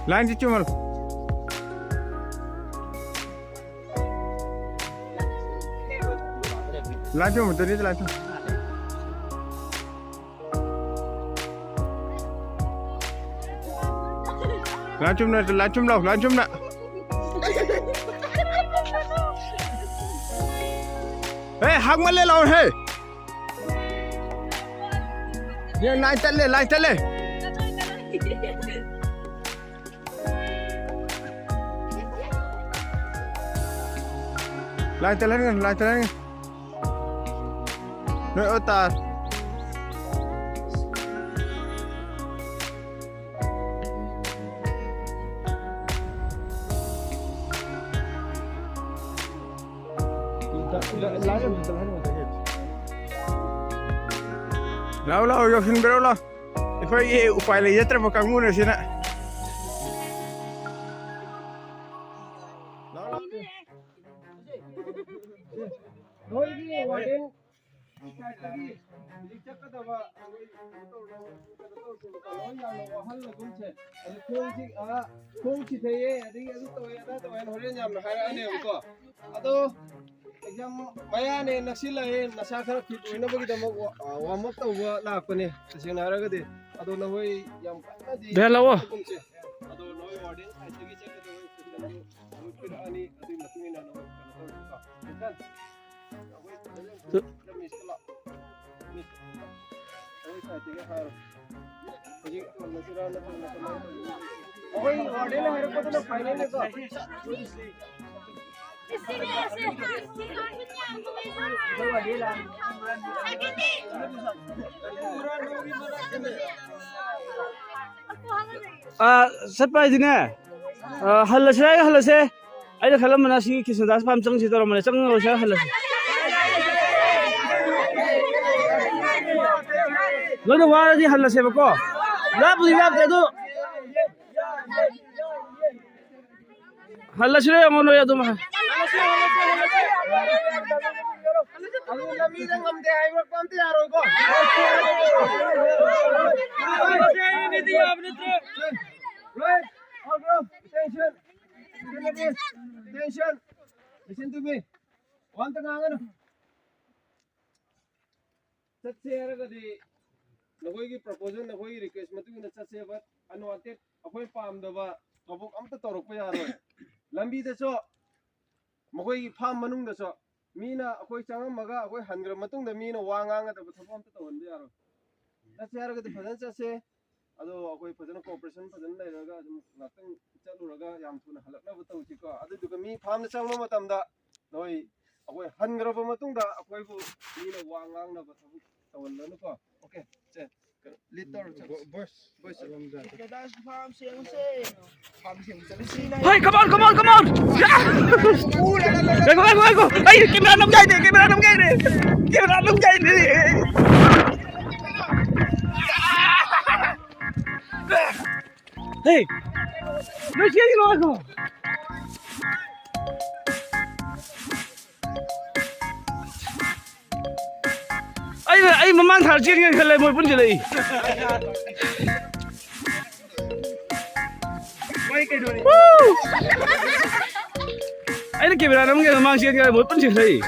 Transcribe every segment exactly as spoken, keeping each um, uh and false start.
Line ꯁꯤ ꯆꯨꯝꯍꯜꯂꯨ꯫ Line ꯆꯨꯝꯍꯜꯂꯨ, line ꯆꯨꯝꯍꯜꯂꯨ꯫ Line ꯆꯨꯝꯅ, line ꯆꯨꯝ ꯂꯥꯎ, line ꯆꯨꯝꯅ꯫ ꯍꯦ, ꯍꯥꯡꯃꯜꯂꯦ ꯂꯥꯎ, ꯍꯦ꯫ ꯌꯦ, line ꯇꯠꯂꯦ, line ꯇꯠꯂꯦ꯫ Line ꯇꯠꯍꯟꯒꯅꯨ, line ꯇꯠꯍꯟꯒꯅꯨ꯫ ꯅꯣꯏ ꯑꯣ ꯇꯥꯔꯦ꯫ ꯂꯥꯛꯑꯣ, ꯂꯥꯛꯑꯣ, ꯌꯧꯁꯤꯟꯕꯤꯔꯛꯑꯣ, ꯂꯥꯛꯑꯣ꯫ ꯑꯩꯈꯣꯏꯒꯤ ꯎꯄꯥꯏ ꯂꯩꯖꯗ꯭ꯔꯕ ꯀꯥꯡꯕꯨꯅ ꯁꯤꯅ꯫ ꯂꯥꯛꯑꯣ, ꯂꯥꯛꯑꯣ꯫ ꯅꯣꯏꯒꯤ warden ꯁꯥꯏꯠꯇꯒꯤ ꯍꯧꯖꯤꯛ ꯆꯠꯀꯗꯕ ꯑꯩꯈꯣꯏ ꯀꯩꯅꯣ ꯇꯧꯔꯁꯦ, ꯀꯩꯅꯣ ꯇꯧꯔꯁꯦꯕꯀꯣ, ꯂꯣꯏ ꯌꯥꯝꯅ ꯋꯥꯍꯜꯂꯒꯨꯝꯁꯦ꯫ ꯑꯗꯨ ꯈꯣꯡꯁꯤ, ꯑꯥ, ꯈꯣꯡ ꯁꯤꯊꯩꯌꯦ, ꯑꯗꯒꯤ ꯑꯗꯨ ꯇꯧꯋꯦ, ꯑꯗꯥ ꯇꯧꯋꯦꯅ ꯍꯣꯔꯦꯟ ꯌꯥꯝꯅ ꯍꯥꯏꯔꯛꯑꯅꯦꯕꯀꯣ꯫ ꯑꯗꯣ exam ꯃꯌꯥꯅꯦ ꯅꯛꯁꯤꯜꯂꯛꯑꯦ, ꯅꯁꯥ ꯈꯔ fit ꯑꯣꯏꯅꯕꯒꯤꯗꯃꯛ ꯋꯥ-, ꯑ, warm up ꯇꯧꯕ ꯂꯥꯛꯄꯅꯦ, ꯇꯁꯦꯡꯅ ꯍꯥꯏꯔꯒꯗꯤ꯫ ꯑꯗꯣ ꯅꯈꯣꯏ ꯌꯥꯝ ꯀꯟꯅꯗꯤ ꯚꯦꯜ ꯂꯥꯛꯑꯣ꯫ ꯇꯧꯒꯨꯝꯁꯦ꯫ ꯑꯗꯣ ꯅꯈꯣꯏ warden ꯁꯥꯏꯠꯇꯒꯤ ꯆꯠꯀꯗꯕ instructionꯗꯨ ꯅꯈꯣꯏ ꯄꯤꯔꯛꯑꯅꯤ, ꯑꯗꯨꯒꯤ ꯃꯇꯨꯡ ꯏꯟꯅ ꯅꯈꯣꯏ ꯀꯩꯅꯣ ꯇꯧꯔꯒꯀꯣ꯫ ꯆꯠ-, ꯅꯈꯣꯏ ꯐꯖꯅ ꯇꯨ- ꯃꯤꯁꯇ ꯂꯥꯛꯑꯣ꯫ ꯃꯤꯁ-, ꯅꯈꯣꯏ ꯁꯥꯏꯠꯇꯒꯤ ꯍꯥꯏꯔꯣ꯫ ꯍꯧꯖꯤꯛ ꯇꯧꯔꯁꯤꯔꯥ ꯅꯠꯇ꯭ꯔꯒꯅ ꯀꯃꯥꯏꯅ ꯇꯧꯗꯣꯏꯅꯣ? ꯑꯩꯈꯣꯏ warden ꯍꯥꯏꯔꯛꯄꯗꯨꯅ finalꯅꯦꯀꯣ꯫ ꯑ, ꯆꯠꯄ ꯍꯥꯏꯗꯤꯅꯦ, ꯑ, ꯍꯜꯂꯁꯤꯔ ꯍꯥꯏꯔꯒ ꯍꯜꯂꯁꯦ꯫ ꯑꯩꯅ ꯈꯜꯂꯝꯕꯅ ꯁꯤꯒꯤ ꯀ꯭ꯔꯤꯁꯅꯗꯥꯁ ꯐꯥꯔꯝ ꯆꯪꯁꯤ ꯇꯧꯔꯝꯕꯅꯦ, ꯆꯪꯉꯔꯣꯏꯁꯤꯔ ꯍꯜꯂꯁꯦ꯫ ꯂꯣꯏꯅ ꯋꯥꯔꯗꯤ ꯍꯜꯂꯁꯦꯕꯀꯣ꯫ ꯂꯥꯞꯄꯨꯗꯤ ꯂꯥꯞꯇꯦ ꯑꯗꯣ꯫ ꯍꯜꯂꯁꯤꯔ ꯌꯦꯡꯉꯣ ꯅꯣꯏ ꯑꯗꯨꯝ꯫ ꯑꯗꯨ ꯂꯝꯕꯤꯗ ꯉꯝꯗꯦ ꯍꯥꯏꯕ ꯑꯝꯇ ꯌꯥꯔꯣꯏꯀꯣ꯫ ꯂꯣꯏ꯫ Attention. Listen to me. ꯋꯥ ꯑꯝꯇ ꯉꯥꯡꯒꯅꯨ꯫ ꯆꯠꯁꯦ ꯍꯥꯏꯔꯒꯗꯤ ꯅꯈꯣꯏꯒꯤ proposal, ꯅꯈꯣꯏꯒꯤ request ꯃꯇꯨꯡ ꯏꯟꯅ ꯆꯠꯁꯦ, but unwanted, ꯑꯩꯈꯣꯏ ꯄꯥꯝꯗꯕ ꯊꯕꯛ ꯑꯝꯇ ꯇꯧꯔꯛꯄ ꯌꯥꯔꯣꯏ꯫ ꯂꯝꯕꯤꯗꯁꯨ, ꯃꯈꯣꯏꯒꯤ farm ꯃꯅꯨꯡꯗꯁꯨ ꯃꯤꯅ ꯑꯩꯈꯣꯏ ꯆꯪꯉꯝꯃꯒ ꯑꯩꯈꯣꯏ ꯍꯟꯈ꯭ꯔ ꯃꯇꯨꯡꯗ ꯃꯤꯅ ꯋꯥ ꯉꯥꯡꯒꯗꯕ ꯊꯕꯛ ꯑꯝꯇ ꯇꯧꯍꯟꯕ ꯌꯥꯔꯣꯏ꯫ ꯆꯠꯁꯦ ꯍꯥꯏꯔꯒꯗꯤ ꯐꯖꯅ ꯆꯠꯁꯦ꯫ ꯑꯗꯣ ꯑꯩꯈꯣꯏ ꯐꯖꯅ cooperation ꯐꯖꯅ ꯂꯩꯔꯒ ꯑꯗꯨꯝ ꯉꯥꯛꯇꯪ ꯆꯠꯂꯨꯔꯒ ꯌꯥꯝ ꯊꯨꯅ ꯍꯜꯂꯛꯅꯕ ꯇꯧꯁꯤꯀꯣ꯫ ꯑꯗꯨꯗꯨꯒ ꯃꯤ farmꯗ ꯆꯪꯕ ꯃꯇꯝꯗ ꯅꯣꯏ ꯑꯩꯈꯣꯏ ꯍꯟꯈ꯭ꯔꯕ ꯃꯇꯨꯡꯗ ꯑꯩꯈꯣꯏꯕꯨ ꯃꯤꯅ ꯋꯥ ꯉꯥꯡꯅꯕ ꯊꯕꯛ ꯇꯧꯍꯜꯂꯅꯨꯀꯣ꯫ Okay, ꯁꯦ, lead ꯇꯧꯔꯣ, ꯆꯠꯂꯣ꯫ ꯕꯣꯁ, ꯕꯣꯁ, ꯑꯗꯣꯝꯗ꯫ Farm ꯁꯦꯝꯁꯦ꯫ Farm ꯁꯦꯝ ꯆꯠꯂꯁꯤ꯫ ꯍꯣꯏ, come on, come on, come on! ꯉꯥꯏꯈꯣ, ꯉꯥꯏꯈꯣ, ꯉꯥꯏꯈꯣ! ꯑꯩ camera ꯅꯝꯒꯦ ꯍꯥꯏꯅꯦ, camera ꯅꯝꯒꯦ ꯍꯥꯏꯅꯦ! Camera ꯅꯝꯒꯦ ꯍꯥꯏꯅꯦ! Hey! ꯅꯣꯏ ꯆꯦꯟꯒꯤꯅꯣ ꯉꯥꯏꯈꯣ! ꯑꯩ, ꯑꯩ ꯃꯃꯥꯡ ꯊꯥꯔ ꯆꯦꯟꯒꯦꯅ ꯈꯜꯂꯦ, ꯃꯣꯏ ꯄꯨꯟꯁꯤꯜꯂꯛꯏ꯫ Woo! ꯑꯩꯅ camera ꯅꯝꯒꯦ ꯃꯃꯥꯡ ꯆꯦꯟꯒꯦ ꯃꯣꯏ ꯄꯨꯟꯁꯤꯜꯂꯛꯏ꯫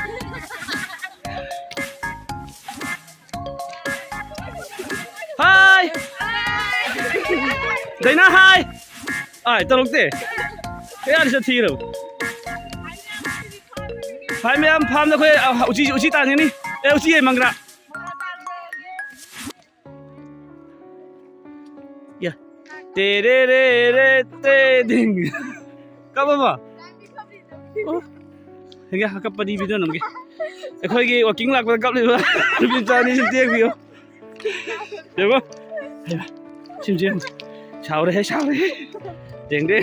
Hi! ꯗꯥꯏꯅꯥ, hi! ꯑꯥꯏ, ꯇꯧꯔꯛꯇꯦ꯫ ꯀꯌꯥꯗꯤ ꯆꯠꯊꯤꯔꯕ? Hi ꯃꯌꯥꯝ, farmꯗ ꯑꯩꯈꯣꯏ, ꯑ, ꯎꯆꯤ, ꯎꯆꯤ ꯇꯥꯟꯒꯅꯤ꯫ ꯑꯦ, ꯎꯆꯤ ꯌꯦ, ꯃꯪꯒ꯭ꯔꯥ꯫ ꯌꯥ꯫ ꯇꯦꯔꯦ ꯔꯦ ꯔꯦ ꯇꯦ ꯗꯤꯡ꯫ ꯀꯞꯄꯕꯣ? ꯑꯣ꯫ ꯍꯦꯡꯒꯦ, ꯀꯞꯄꯗꯤ video ꯅꯝꯒꯦ꯫ ꯑꯩꯈꯣꯏꯒꯤ walking ꯂꯥꯛꯄꯗ ꯀꯞꯂꯤꯕ ꯅꯨꯄꯤ ꯃꯆꯥ ꯑꯅꯤꯁꯤ ꯇꯦꯛꯄꯤꯌꯨ꯫ ꯌꯦꯡꯉꯣ꯫ ꯁꯤꯝꯁꯤ ꯌꯦꯡꯉꯣ꯫ ꯁꯥꯎꯔꯦꯍꯦ, ꯁꯥꯎꯔꯦꯍꯦ꯫ ꯌꯦꯡꯗꯦ꯫